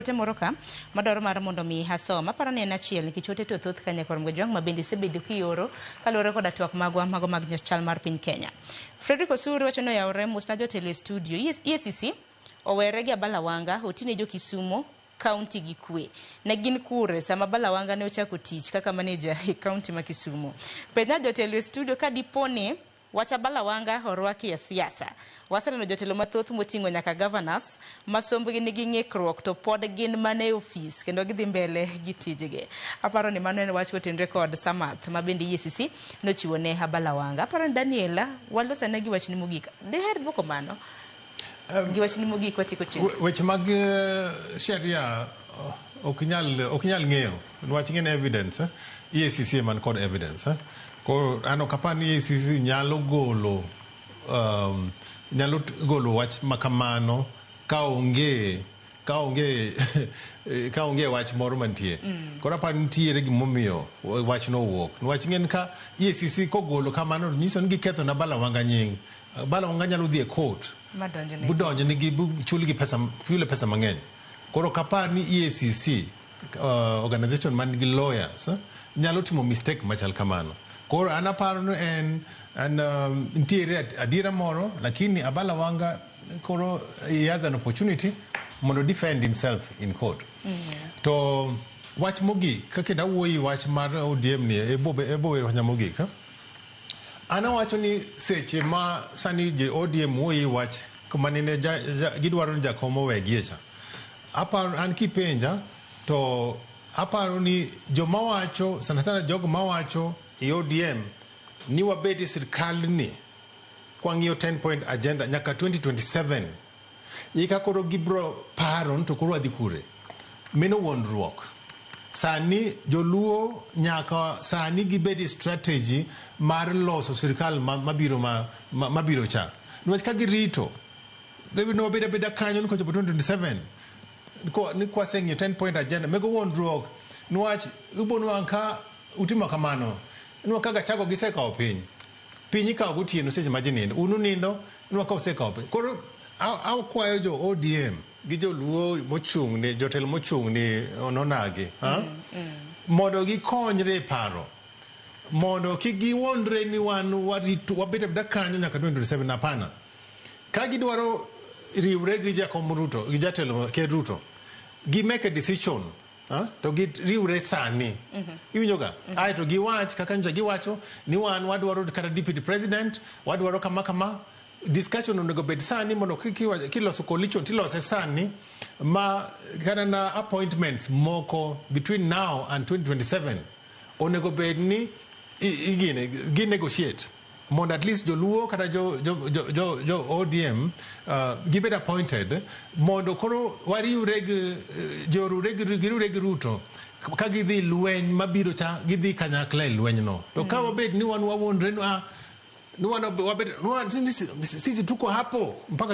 Ote moro ka madwaro mar mondo mi asom. Aparo ni en achiel nikech ote to thoth ka nyakwar Mgajwang' ma bende isebedo kioro kaluwore koda twak magwa mago mag chal mar piny Kenya. Frederick Osuru wacho ni oyawore mosna jotelo e studio. EACC owere gi Abala Wanga otine jo Kisumo kaunti gi kwe. Ne gin kure sama Abala Wanga ne ochako tich kaka maneja e kaunti ma Kisumo. Penja jotelo e studio ka dipo ni Wach Abala Wanga orwaki e siasa. Waseneno jotelo mathoth moting'o nyaka governors ma sombgi nigi ng'ikruok to pod gin mana e ofis kendo gidhi mbele gi tijgi. Aparo ni mano en wach kotenre kod Samath ma bende EACC nochiwo ne Abala Wanga. Aparo ni Daniel, walos ane gi wachni mogik. Diher dwoko mano? Gi wachni mogik watieko chenro. Weche mag sheria ok nyal ng'eyo niwach ing'e ni evidence EACC ema nikod evidence. Koro an ok apar ni EACC nyalo golo wach ma kamano ka onge wach moro mantie. Koro aparo ni nitiere gimomiyo wachno owuok. Niwach ing'e ni ka EACC kogolo kamano to nyiso ni giketho ne Abala Wanga nying. Abala Wanga nyalo dhi e court budonjnegi buchulgi pesa, chule pesa mang'eny. Koro ok apar ni EACC organization man gi lawyers nyalo timo mistake machal kamano. Koro an aparo ni en nitiere adiera moro, lakini Abala Wanga koro he has an opportunity mondo defend himself in court. To wach mogik, kaka nawuoyi wach mar ODM ni e bo wach mogik. An awacho ni seche ma sani jo ODM wuoyi wach manene gidwaro ni jakom owegie cha. Aparo an kipenja to aparo ni joma wacho sana sana jogo mawacho e ODM ni wabed e sirkal ni kwang'iyo 10 point agenda nyaka 2027 ika koro gibro paro ni to koro wadhi kure. Mano wuondruok. Sani joluo nyaka sani gibed e strategy mar loso sirkal mabiro mabiro cha. Niwach ka girito nobed abeda kanyo ni kochopo 2027 ni kwaseng'iyo 10 point agenda mego wuondruok, niwach ibo nwang' ka utimo kamano nwang' ka Gachagua gisekawo piny. Piny ikawo gotieno seche ma ji nindo, un unindo nwang' ka usekawo piny. Koro akwayo jo ODM gi joluo mochung' ni jotelo mochung' ni ononagi mondo gikonyre e paro mondo kik giwuondre ni wan warito wabet abeda kanyo nyaka 2027. Hapana. Ka gidwaro riwre gi jakom Ruto gi jatelo Ker Ruto, gi make a decision to giriwre sani. Iwinjo ga? Aeto giwach kaka nyocha giwacho ni wan wadwaro kata deputy president, wadwaro kama kama. Discussion onego bed sani mondo kiloso coalition tilose sani ma kata na appointments moko between now and 2027 onego bed ni igine gi negotiate mondo at least joluo kata jo ODM gibed appointed mondo koro wariwre gi joriwre gi giriwre gi Ruto ka gidhi lweny mabiro cha, gidhi kanyakla e lweny no. To ka wabed ni wan wawuondre ni wan wabed ni sisi tuko hapo mpaka.